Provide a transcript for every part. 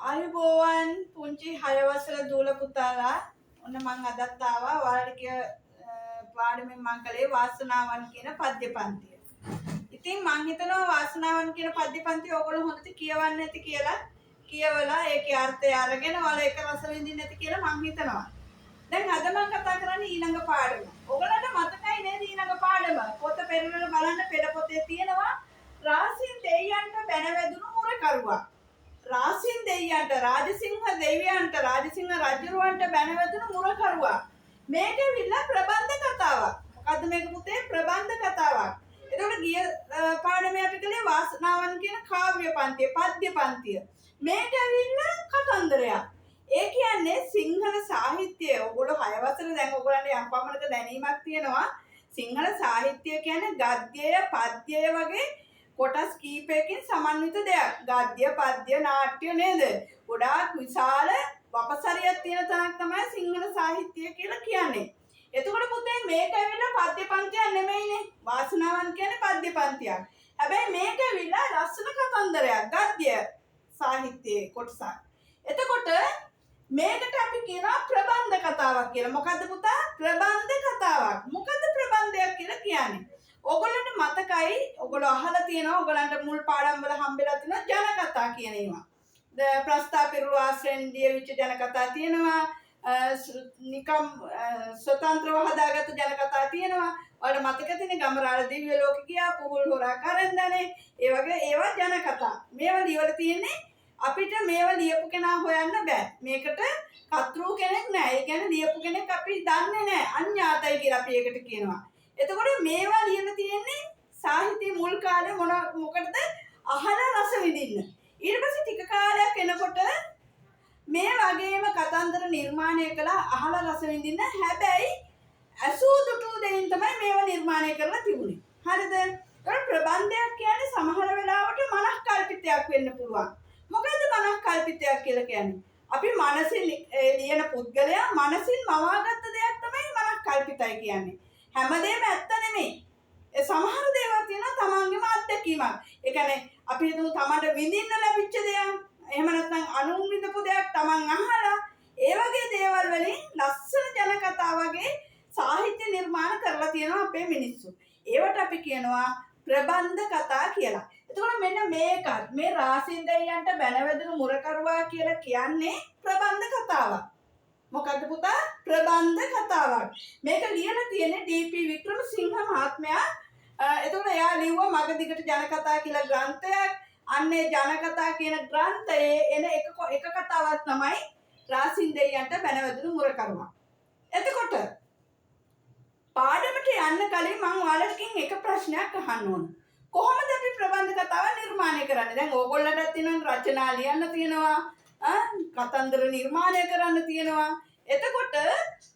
ආයුබෝවන් පුංචි 6 වසර දූල පුතාලා. ඔන්න මං අදත් ආවා ඔයාලට කිය පාඩමෙන් මං කළේ වාසනාවන් කියන පද්‍ය පන්තිය. ඉතින් මං හිතනවා වාසනාවන් කියන පද්‍ය පන්තිය ඔයගොල්ලෝ හොඳට කියවන්න ඇති කියලා. කියවලා ඒකේ අර්ථය අරගෙන ඔයාලා ඒක රස විඳින්න ඇති කියලා මං හිතනවා. දැන් අද මං කතා කරන්නේ ඊළඟ පාඩම. ඔයගොල්ලන්ට මතකයි නේද ඊළඟ පාඩම? පොත පෙරලලා බලන්න පෙර පොතේ තියෙනවා රාසින් දෙයියන්ට බැන වැදුණු මුරකරුවා. රාසින් දෙයියන්ට, රාජසිංහ දෙවියන්ට, රාජසිංහ රජුරවන්ට බැනවැදුණු මුරකරුවා. මේක ඇවිල්ලා ප්‍රබන්ධ කතාවක්. මොකද්ද මේක පුතේ? ප්‍රබන්ධ කතාවක්. එතකොට ගිය පාඩමේ අපි කළේ වාසනාවන් කියන කාව්‍ය පන්තිය, පද්‍ය පන්තිය. මේක ඇවිල්ලා කතන්දරයක්. ඒ කියන්නේ සිංහල සාහිත්‍යය ඔයගොල්ලෝ 6 වසර දැන් ඔයගොල්ලන්ට යම් පමණක දැනීමක් තියෙනවා. සිංහල සාහිත්‍යය කියන්නේ ගද්‍යය, පද්‍යය වගේ කොටස් කීපයකින් සමන්විත දෙයක්. ගද්‍ය, පද්‍ය, නාට්‍ය නේද? ගොඩාක් විශාල වපසරියක් තියෙන තැනක් තමයි සිංහල සාහිත්‍යය කියලා කියන්නේ. එතකොට පුතේ මේක ඇවිල්ලා පද්‍ය පන්තියක් නෙමෙයිනේ. වාසනාවන් කියන්නේ පද්‍ය පන්තියක්. හැබැයි මේක ඇවිල්ලා ලස්සන කතන්දරයක්, ගද්‍ය සාහිත්‍යයේ කොටසක්. එතකොට මේකට අපි කියනවා ප්‍රබන්ධ කතාවක් කියලා. මොකද්ද පුතා? ප්‍රබන්ධ කතාවක්. මොකද්ද ප්‍රබන්ධයක් කියලා කියන්නේ? ඔයගොල්ලන්ට මතකයි, ඔයගොල්ලෝ අහලා තියෙනවා, ඔයගොල්ලන්ට මුල් පාඩම් වල හම්බෙලා තියෙනවා ජනකතා කියන ඒවා. ප්‍රස්තා පිරුළු ආශ්‍රයෙන් ලියවිච්ච ජනකතා තියෙනවා. නිකම් ස්වතන්ත්‍රව හදාගත්තු ජනකතා තියෙනවා. ඔයාලට මතක තියෙන ගමරාල දිව්‍ය ලෝක ගියා, පුහුල් හොරා කරන්දනේ. ඒ වගේ ඒවා ජනකතා. මේවා ලියවලා තියෙන්නේ අපිට මේවා ලියපු කෙනා හොයන්න බෑ. මේකට කතෘ කෙනෙක් නෑ. ඒ කියන්නේ ලියපු කෙනෙක් අපි දන්නේ නෑ. අඥාතයි කියලා අපි ඒකට කියනවා. එතකොට මේවා ලියලා තියෙන්නේ සාහිත්‍ය මුල් කාලේ මොන මොකටද? අහලා රස විඳින්න. ඊට පස්සේ ටික කාලයක් එනකොට මේ වගේම කතන්දර නිර්මාණය කළා අහලා රස විඳින්න. හැබැයි ඇසූ දුටු දෙයින් තමයි මේවා නිර්මාණය කරලා තිබුණේ. හරිද? ඒතකොට ප්‍රබන්ධයක් කියන්නේ සමහර වෙලාවට මනස්කල්පිතයක් වෙන්න පුළුවන්. මොකද්ද මනස්කල්පිතයක් කියලා කියන්නේ? අපි මනසින් ලියන පුද්ගලයා මනසින් මවාගත්ත දෙයක් තමයි මනස්කල්පිතයි කියන්නේ. හැමදේම ඇත්ත නෙමෙයි. ඒ සමහර දේවල් තියෙනවා තමන්ගේම අත්දැකීමක්. ඒ කියන්නේ අපි හිතමු තමන්ට විඳින්න ලැබිච්ච දෙයක්, එහෙම නැත්නම් අනුන් විඳපු දෙයක් තමන් අහලා, ඒ වගේ දේවල් වලින් ලස්සන ජනකතා වගේ සාහිත්‍ය නිර්මාණ කරලා තියෙනවා අපේ මිනිස්සු. ඒවට අපි කියනවා ප්‍රබන්ධ කතා කියලා. එතකොට මෙන්න මේකත් මේ රාසින් දෙයියන්ට බැනවැදුණු මුරකරුවා කියලා කියන්නේ ප්‍රබන්ධ කතාවක්. මොකද්ද පුතා? ප්‍රබන්ධ කතාවක්. මේක ලියලා තියෙන්නේ ඩී.පී. වික්‍රමසිංහ මහත්මයා. එතකොට එයා ලිව්වා මග දිගට ජනකතා කියලා ග්‍රන්ථයක්. අන්න ඒ ජනකතා කියන ග්‍රන්ථයේ එන එක එක කතාවක් තමයි රාසින් දෙයියන්ට බැනවැදුණු මුරකරුවා. එතකොට පාඩමට යන්න කලින් මං ඔයාලටකින් එක ප්‍රශ්නයක් අහන්න ඕන. කොහොමද අපි ප්‍රබන්ධ කතාව නිර්මාණය කරන්නේ? දැන් ඕගොල්ලන්ටත් තියෙනවා රචනා ලියන්න තියෙනවා, කතන්දර නිර්මාණය කරන්න තියෙනවා. එතකොට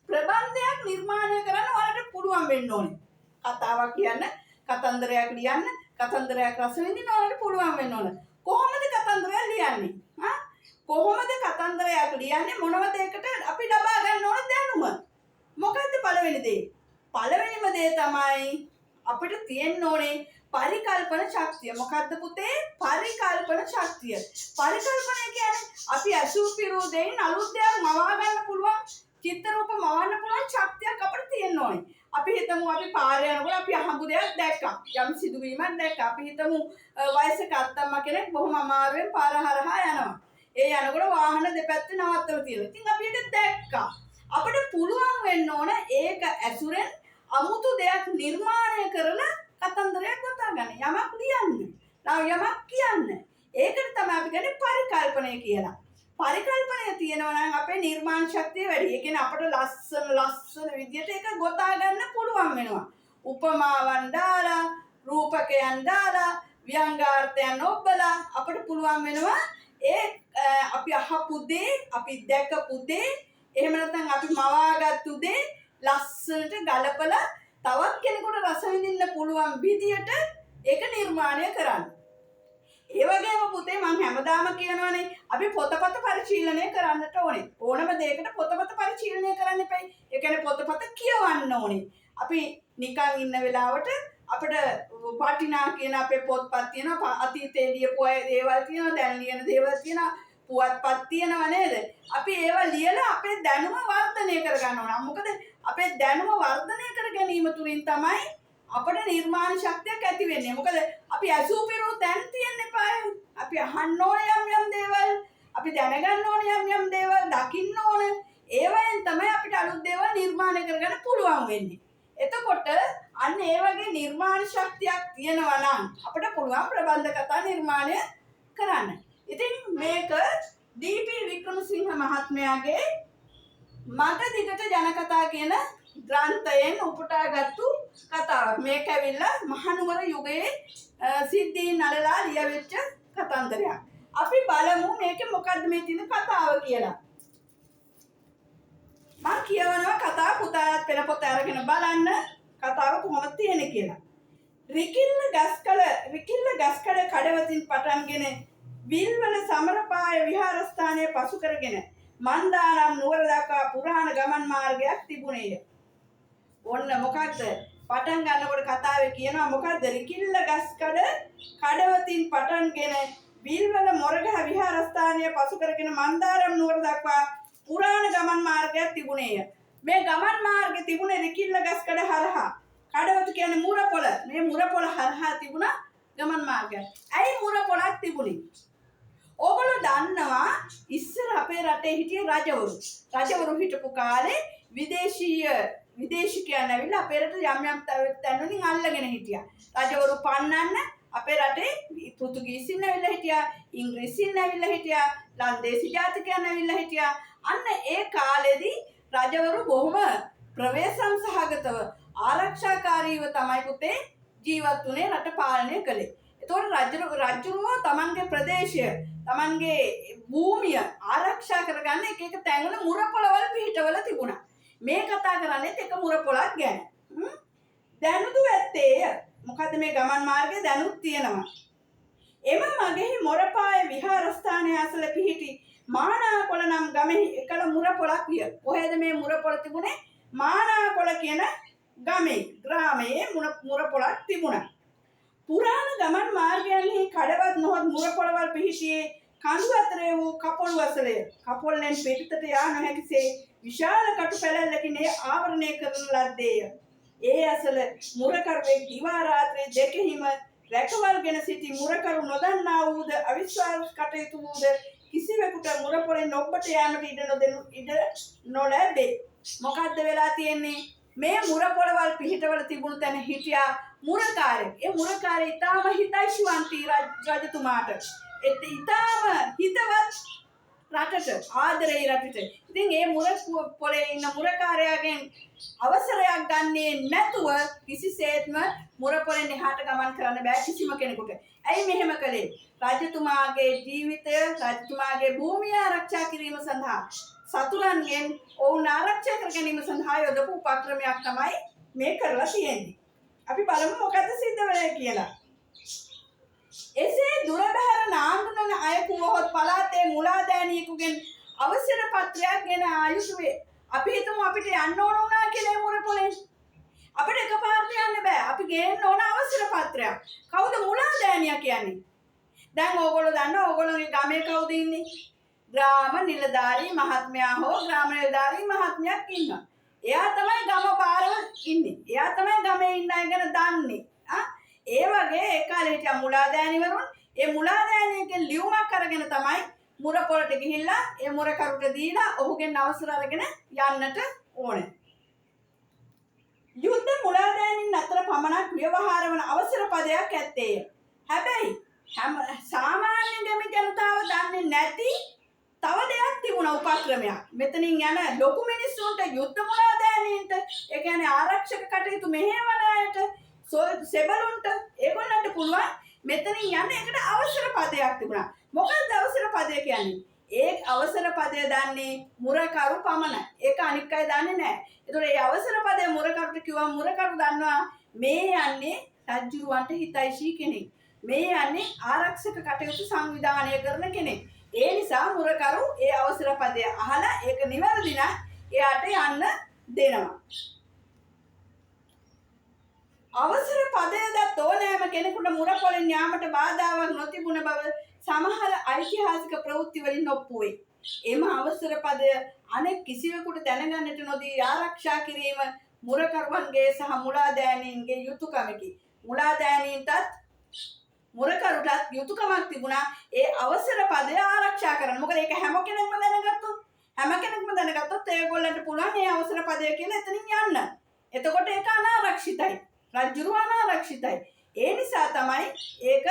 ප්‍රබන්ධයක් නිර්මාණය කරන්න ඔයාලට පුළුවන් වෙන්න ඕනේ. කතාවක් කියන්න, කතන්දරයක් ලියන්න, කතන්දරයක් රස විඳින්න ඔයාලට පුළුවන් වෙන්න ඕනේ. කොහොමද කතන්දරයක් ලියන්නේ? කොහොමද කතන්දරයක් ලියන්නේ? මොනවද ඒකට අපි ලබා ගන්න ඕන දැනුම? මොකද්ද පළවෙනි දේ? පළවෙනිම දේ තමයි අපිට තියෙන්න ඕනේ පරිකල්පන ශක්තිය. මොකද්ද පුතේ? පරිකල්පන ශක්තිය. පරිකල්පනය කියන්නේ අපි ඇසූ පිරූ දෙයින් අලුත් දෙයක් මවා ගන්න පුළුවන්, චිත්‍ර රූප මවන්න පුළුවන් ශක්තියක් අපිට තියෙන්න ඕනේ. අපි හිතමු අපි පාරේ යනකොට අපි අහඹු දෙයක් දැක්කා. යම් සිදුවීමක් දැක්කා. අපි හිතමු වයසක අත්තම්මා කෙනෙක් බොහොම අමාරුවෙන් පාර හරහා යනවා. ඒ යනකොට වාහන දෙපැත්තේ නවත්තලා තියෙනවා. ඉතින් අපි ඒක දැක්කා. අපිට පුළුවන් වෙන්න ඕන ඒක ඇසුරෙන් අමුතු දෙයක් නිර්මාණය කරලා කතන්දරයක් ගොතා ගන්න. යමක් ලියන්න. යමක් කියන්න. ඒකට තමයි අපි කියන්නේ පරිකල්පනය කියලා. පරිකල්පනය තියෙනවා නම් අපේ නිර්මාණ ශක්තිය වැඩි. ඒ කියන්නේ අපට ලස්සන ලස්සන විදියට ඒක ගොතා ගන්න පුළුවන් වෙනවා. උපමාවන් දාලා, රූපකයන් දාලා, ව්‍යංගාර්ථයන් ඔබලා අපට පුළුවන් වෙනවා ඒ අපි අහපු දේ, අපි දැකපු දේ, එහෙම නැත්නම් අපි මවාගත්තු දේ ලස්සනට ගලපලා තවත් කෙනෙකුට රස විඳින්න පුළුවන් විදියට ඒක නිර්මාණය කරන්න. ඒ වගේම පුතේ මං හැමදාම කියනවනේ අපි පොතපත පරිශීලනය කරන්නට ඕනේ. ඕනම දෙයකට පොතපත පරිශීලනය කරන්න එපයි. ඒ කියන්නේ පොතපත කියවන්න ඕනේ. අපි නිකන් ඉන්න වෙලාවට අපිට වටිනා කියන අපේ පොත්පත් තියෙනවා, අතීතයේ ලියපු අය දේවල් තියෙනවා, දැන් ලියන දේවල් තියෙනවා. පුවත්පත් තියෙනවා නේද? අපි ඒවා ලියලා අපේ දැනුම වර්ධනය කරගන්න ඕන. මොකද අපේ දැනුම වර්ධනය කර ගැනීම තුලින් තමයි අපට නිර්මාණ ශක්තියක් ඇති වෙන්නේ. මොකද අපි ඇසූ පිරූ තැන් තියෙන්න එපාය. අපි අහන්න ඕන යම් යම් දේවල්, අපි දැනගන්න ඕන යම් යම් දේවල්, දකින්න ඕන. ඒවයෙන් තමයි අපිට අලුත් දේවල් නිර්මාණය කරගන්න පුළුවන් වෙන්නේ. එතකොට අන්න ඒ වගේ නිර්මාණ ශක්තියක් තියෙනවා නම් අපිට පුළුවන් ප්‍රබන්ධ කතා නිර්මාණය කරන්න. ඉතින් මේක ඩී.පී. වික්‍රමසිංහ මහත්මයාගේ මග දිගට ජනකතා කියන ග්‍රන්ථයෙන් උපුටාගත්තු කතාවක්. මේක ඇවිල්ලා මහනුවර යුගයේ සිද්ධීන් අලලා ලියවෙච්ච කතන්දරයක්. අපි බලමු මේකේ මොකද්ද මේ තියෙන කතාව කියලා. මං කියවනවා කතාව, පුතාලත් පෙළ පොත අරගෙන බලන්න කතාව කොහොමද තියෙන්නේ කියලා. රිකිල්ල ගස්කඩ කඩවතින් පටන්ගෙන විල්වල සමරපාය විහාරස්ථානය පසු කරගෙන මන්දානම් නුවර දක්වා පුරාණ ගමන් මාර්ගයක් තිබුණේය. ඔන්න මොකද්ද? පටන් ගන්නකොට කතාවේ කියනවා මොකද්ද? රිකිල්ල ගස්කඩ කඩවතින් පටන්ගෙන විල්වල මොරගහ විහාරස්ථානය පසු කරගෙන මන්දාරම් නුවර දක්වා පුරාණ ගමන් මාර්ගයක් තිබුණේය. මේ ගමන් මාර්ගය තිබුණේ රිකිල්ල ගස්කඩ හරහා. කඩවතු කියන්නේ මුරපොළ. මේ මුරපොළ හරහා තිබුණා ගමන් මාර්ගයක්. ඇයි මුරපොළක් තිබුණේ? ඕගොල්ලෝ දන්නවා ඉස්සර අපේ රටේ හිටිය රජවරු. රජවරු හිටපු කාලේ විදේශිකයන් ඇවිල්ලා අපේ රට යම් යම් තැන් වලින් අල්ලගෙන හිටියා. රජවරු පන්නන්න අපේ රටේ පෘතුගීසින් ඇවිල්ලා හිටියා, ඉංග්‍රීසින් ඇවිල්ලා හිටියා, ලන්දේසි ජාතිකයන් ඇවිල්ලා හිටියා. අන්න ඒ කාලෙදි රජවරු බොහොම ප්‍රවේශම් සහගතව ආරක්ෂාකාරීව තමයි පුතේ ජීවත් වුණේ, රට පාලනය කළේ. එතකොට රජුරුවෝ තමන්ගේ ප්‍රදේශය, තමන්ගේ භූමිය ආරක්ෂා කරගන්න එක එක තැන්වල මුරපොළවල් පිහිටවල තිබුණා. මේ කතා කරන්නේත් එක මුරපොළක් ගැන. දැනුදු ඇත්තේය. මොකද මේ ගමන් මාර්ගය දැනුත් තියෙනවා. එම මගෙහි මොරපාය විහාරස්ථානය අසල පිහිටි මානාකොළ නම් ගමෙහි එකල මුරපොළක් විය. කොහෙද මේ මුරපොළ තිබුණේ? මානාකොළ කියන ගමේ, ග්‍රාමයේ මුරපොළක් තිබුණා. පුරාණ ගමන් මාර්ගයන්හි කඩවත් නොහොත් මුරපොළවල් පිහිටියේ කඳු අතරේ වූ කපොළු අසලය. කපොල්ලෙන් පිටතට යා නොහැකිසේ විශාල කටු පැලැල්ලකින් එය ආවරණය කරන ලද්දේය. ඒ අසල මුරකරුවෙක් දිවා රාත්‍රී දෙකෙහිම රැකවල්ගෙන සිටි මුරකරු නොදන්නා වූද අවිශ්වාස කටයුතු වූද කිසිවෙකුට මුරපොළෙන් ඔබට යාමට ඉඩ නොදෙනු ඉඩ නොලැබේ. මොකද්ද වෙලා තියෙන්නේ? මේ මුරපොළවල් පිහිටවල තිබුණු තැන හිටියා මුරකාරයෙක්. ඒ මුරකාරයා ඉතාම හිතයිෂුවන්ති රජතුමාට. ඒත් ඉතාම හිතවත් රටට, ආදරේ රටට. ඉතින් ඒ මුර පොළේ ඉන්න මුරකාරයාගෙන් අවසරයක් ගන්නේ නැතුව කිසිසේත්ම මුරපොළෙන් එහාට ගමන් කරන්න බෑ කිසිම කෙනෙකුට. ඇයි මෙහෙම කළේ? රජතුමාගේ ජීවිතය, රජතුමාගේ භූමිය ආරක්ෂා කිරීම සඳහා, සතුරන්ගෙන් ඔවුන් ආරක්ෂා කර ගැනීම සඳහා යොදපු උපක්‍රමයක් තමයි මේ කරලා තියෙන්නේ. අපි බලමු මොකද්ද සිද්ධ වෙන්නේ කියලා. එසේ දුර බැහැර නාඳුනන අයෙකු වහොත් පළාතේ මුලාදෑනියෙකුගෙන් අවසර පත්‍රයක් ගෙන ආ යුතු වේ. අපි හිතමු අපිට යන්න ඕන වුණා කියලා මුරපොළෙන්. අපිට එකපාරට යන්න බෑ. අපි ගේන්න ඕන අවසර පත්‍රයක්. කවුද මුලාදෑනියා කියන්නේ? දැන් ඕගොල්ලෝ දන්නවා ඕගොල්ලෝගේ ගමේ කවුද ඉන්නේ? ග්‍රාම නිලධාරී මහත්මයා හෝ ග්‍රාම නිලධාරී මහත්මියක් ඉන්නවා. එයා තමයි ගම පාරව ඉන්නේ. එයා තමයි ගමේ ඉන්න අය ගැන දන්නේ. ඒ වගේ ඒ කාලේ හිටියා මුලාදෑනිවරුන්. ඒ මුලාදෑනියගෙන් ලියුමක් අරගෙන තමයි මුරපොළට ගිහිල්ලා ඒ මුරකරුට දීලා ඔහුගෙන් අවසර අරගෙන යන්නට ඕනේ. යුද්ධ මුලාදෑනින් අතර පමණක් ව්‍යවහාර වන අවසර පදයක් ඇත්තේය. හැබැයි හැම සාමාන්‍ය ගැමි ජනතාව දන්නේ නැති තව දෙයක් තිබුණා උපක්‍රමයක්. මෙතනින් යන ලොකු මිනිස්සුන්ට, යුද්ධ මුලාදෑනීන්ට, ඒ කියන්නේ ආරක්ෂක කටයුතු මෙහෙවන අයට, සෙබළුන්ට, ඒගොල්ලන්ට පුළුවන් මෙතනින් යන්න. ඒකට අවසර පදයක් තිබුණා. මොකක්ද අවසර පදය කියන්නේ? ඒ අවසර පදය දන්නේ මුරකරු පමණයි. ඒක අනික් අය දන්නේ නැහැ. ඒතකොට ඒ අවසර පදය මුරකරුට කිව්වම මුරකරු දන්නවා මේ යන්නේ රජුරවන්ට හිතයිෂී කෙනෙක්. මේ යන්නේ ආරක්ෂක කටයුතු සංවිධානය කරන කෙනෙක්. ඒ නිසා මුරකරු ඒ අවසර පදය අහලා ඒක නිවැරදි නම් එයාට යන්න දෙනවා. අවසර පදය දත් ඕනෑම කෙනෙකුට මුරපොළෙන් යාමට බාධාවක් නොතිබුණ බව සමහර ඓතිහාසික ප්‍රවෘත්ති වලින් ඔප්පු වේ. එම අවසර පදය අනෙක් කිසිවෙකුට දැනගන්නට නොදී ආරක්ෂා කිරීම මුරකරුවන්ගේ සහ මුලාදෑනීන්ගේ යුතුයකමකි. මුලාදෑනීන්ටත් මුරකරුටත් යුතුයකමක් තිබුණා ඒ අවසර පදය ආරක්ෂා කරන්න. මොකද ඒක හැම කෙනෙක්ම දැනගත්තොත්, හැම කෙනෙක්ම දැනගත්තොත් ඒගොල්ලන්ට පුළුවන් ඒ අවසර පදය කියලා එතනින් යන්න. එතකොට ඒක අනාරක්ෂිතයි. රජ්ජුරුව අනාරක්ෂිතයි. ඒ නිසා තමයි ඒක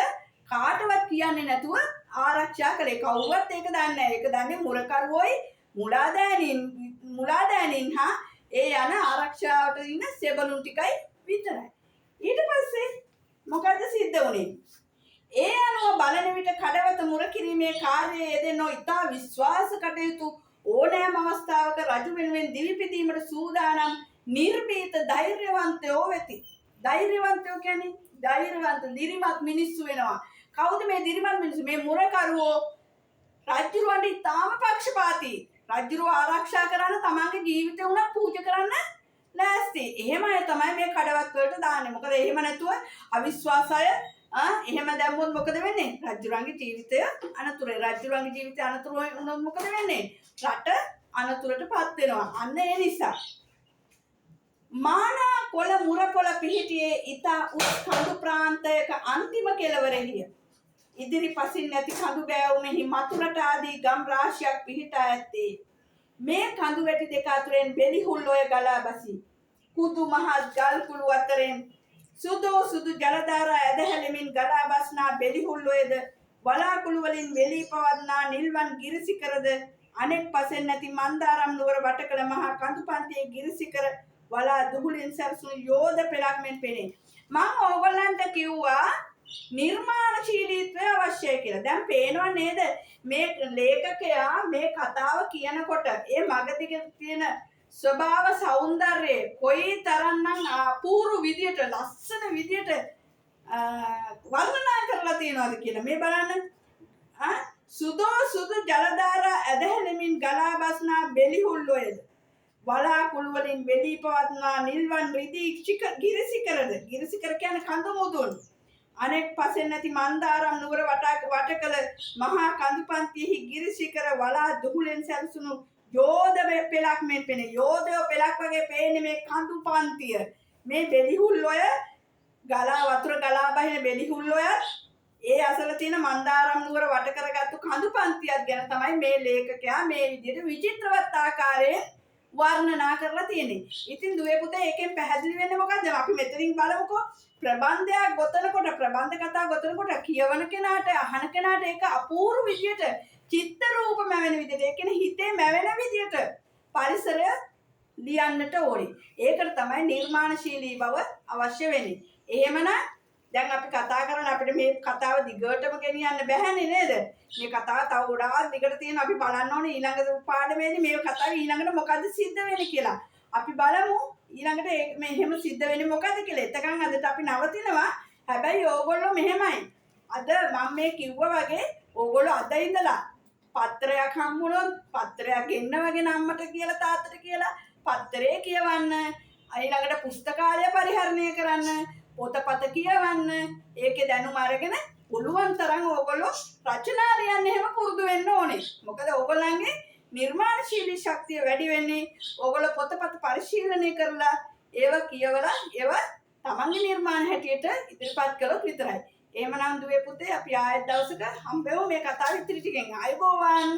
කාටවත් කියන්නේ නැතුව ආරක්ෂා කළේ. කවුරුවත් ඒක දන්නේ නැහැ. ඒක දන්නේ මුරකරුවෝයි මුලාදෑනීන් හා ඒ යන ආරක්ෂාවට ඉන්න සෙබළුන් ටිකයි විතරයි. ඊට පස්සේ මොකද්ද සිද්ධ වුණේ? ඒ අනුව බලන විට කඩවත මුර කිරීමේ කාර්යයේ යෙදෙනෝ ඉතා විශ්වාස කටයුතු ඕනෑම අවස්ථාවක රජු වෙනුවෙන් දිවි පිදීමට සූදානම් නිර්භීත ධෛර්යවන්තයෝ වෙති. ධෛර්යවන්තයෝ කියන්නේ ධෛර්යවන්ත දිරිමත් මිනිස්සු වෙනවා. කවුද මේ දිරිමත් මිනිස්සු? මේ මුරකරුවෝ රජුරවන්ට ඉතාම පක්ෂපාතී. රජුරව ආරක්ෂා කරන්න තමන්ගේ ජීවිතය උනත් පූජා කරන්න ලෑස්ති. එහෙම අය තමයි මේ කඩවත් වලට දාන්නේ. මොකද එහෙම නැතුව අවිශ්වාස අය එහෙම දැම්මොත් මොකද වෙන්නේ? රජුරන්ගේ ජීවිතය අනතුරයි. රජුරන්ගේ ජීවිතය අනතුරු වුණොත් මොකද වෙන්නේ? රට අනතුරටපත් වෙනවා. අන්න ඒ නිසා මානා කොළ මුරපොළ පිහිටියේ ඉතා උස් කඳු ප්‍රාන්තයක අන්තිම කෙළවරෙහිය. ඉදිරි පසින් නැති කඳු බෑවුමෙහි මතුරට ආදී ගම් රාශියක් පිහිටා ඇත්තේ. මේ කඳු වැටි දෙක අතුරෙන් බෙලිහුල් ඔය ගලා බසී. කුදු මහත් ගල් කුළු අතරින් සුදෝ සුදු ජලධාරා ඇදහැලෙමින් ගලා බස්නා බෙලිහුල් ඔයද වලාකුළු වලින් වෙලී පවත්නා නිල්වන් ගිරිසිකරද අනෙක් පසෙන් නැති මන්දාරම් නුවර වටකළ මහා කඳු පන්තියේ ගිරිසිකර වලා දුහුලින් සැරසුණු යෝධ පෙළක් මෙන් පෙනේ. මං ඕගොල්ලන්ට කිව්වා නිර්මාණශීලීත්වය අවශ්‍යයි කියලා. දැන් පේනව නේද මේ ලේඛකයා මේ කතාව කියනකොට ඒ මග දිගේ තියෙන ස්වභාව සෞන්දර්යය කොයි තරම්නම් අපූර්ව විදියට ලස්සන විදියට වර්ණනා කරලා තියෙනවද කියලා මේ බලන්න. සුදෝ සුදු ජලධාරා ඇදහැලෙමින් ගලා බස්නා බෙලිහුල් ඔයද වලාකුළු වලින් වෙලී පවත්නා නිල්වන් රිදී ගිරිසිකරද, ගිරිසිකර කියන්නේ කඳු මුදුන්, අනෙක් පසෙන් නැති මන්දාරම් නුවර වටකළ මහා කඳු පන්තියෙහි ගිරිසිකර වලා දුහුලෙන් සැරසුණු යෝධ පෙළක් මෙන් පෙනේ. යෝධයෝ පෙළක් වගේ පේන්නේ මේ කඳු පන්තිය. මේ බෙලිහුල් ඔය ගලා වතුර ගලා බහින බෙලිහුල් ඔය ඒ අසල තියෙන මන්දාරම් නුවර වට කරගත්තු කඳු පන්තියක් ගැන තමයි මේ ලේඛකයා මේ විදිහට විචිත්‍රවත් ආකාරයෙන් වර්ණනා කරලා තියෙන්නේ. ඉතින් දුවේ පුතේ ඒකෙන් පැහැදිලි වෙන්නේ මොකද්ද? අපි මෙතනින් බලමුකෝ. ප්‍රබන්ධයක් ගොතනකොට, ප්‍රබන්ධ කතා ගොතනකොට කියවන කෙනාට, අහන කෙනාට ඒක අපූර්ව විදියට චිත්ත රූප මැවෙන විදියට, ඒ කියන්නේ හිතේ මැවෙන විදියට පරිසරය ලියන්නට ඕනේ. ඒකට තමයි නිර්මාණශීලී බව අවශ්‍ය වෙන්නේ. එහෙමනම් දැන් අපි කතා කරන අපිට මේ කතාව දිගටම ගෙනියන්න බැහැනේ නේද? මේ කතාව තව ගොඩාක් දිගට තියෙන අපි බලන්න ඕනේ ඊළඟ පාඩමේදී මේ කතාව ඊළඟට මොකද්ද සිද්ධ වෙන්නේ කියලා. අපි බලමු ඊළඟට මේ එහෙම සිද්ධ වෙන්නේ මොකද්ද කියලා. එතකන් අදට අපි නවතිනවා. හැබැයි ඕගොල්ලෝ මෙහෙමයි. අද මම මේ කිව්වා වගේ ඕගොල්ලෝ අද ඉඳලා පත්‍රයක් හම්බුනොත් පත්‍රයක් ගෙන්න වගේ අම්මට කියලා තාත්තට කියලා පත්‍රේ කියවන්න, ඊළඟට පුස්තකාලය පරිහරණය කරන්න, පොතපත කියවන්න, ඒකේ දැනුම අරගෙන පුළුවන් තරම් ඕගොල්ලෝ රචනා ලියන්න එහෙම පුරුදු වෙන්න ඕනේ. මොකද ඕගොල්ලන්ගේ නිර්මාණශීලී ශක්තිය වැඩි වෙන්නේ ඕගොල්ලෝ පොතපත පරිශීලනය කරලා ඒවා කියවලා ඒවා තමන්ගේ නිර්මාණ හැටියට ඉදිරිපත් කළොත් විතරයි. එහෙමනම් දුවේ පුතේ අපි ආයෙත් දවසක හම්බෙමු මේ කතාව ඉතිරි ටිකෙන්. ආයුබෝවන්.